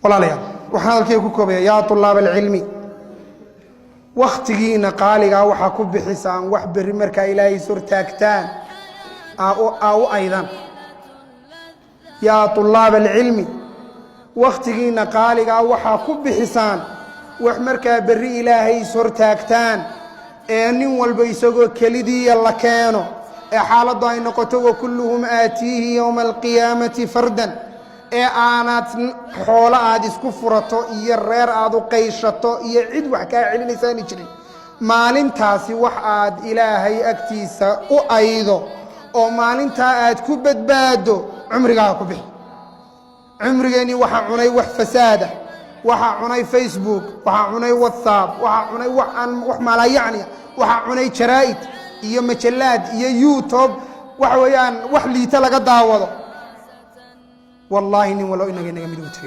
Walaalayaal, waxaan hadalkayga ku koobaya: yaa طulaab alcilmi, wakhtigiina qaaligaa waxaa ku bixisaan wax berri markaa Ilaahay is hortaagtaan aa u aydan. Yaa طulaab alcilmi, wakhtigiina qaaligaa waxaa ku bixisaan wax markaa berri Ilaahay is hortaagtaan, ee nin walba isagoo kelidiiya la keeno, ee xaaladdu ay noqoto وكلهم آتيه يوم القيامة فردا, ee aanaad xoolo aad isku furato iyo reer aad u qayshato iyo cid wax kaa celinaysaani jirin. Maalintaasi wax aad Ilaahay agtiisa u aydo oo maalintaa aad ku badbaado cumrigaaga ku bixi. Cumrigeennii waxaa cunay wax fasaada, waxaa cunay Facebook, waxaa cunay WhatsApp, waxaa cunay wax aan wax maalayacniya, waxaa cunay jaraa'id iyo majallaad iyo YouTube, waxa weeyaan wax liita laga daawado. Wallaahi, nin wallo inaga inaga mid u tegay.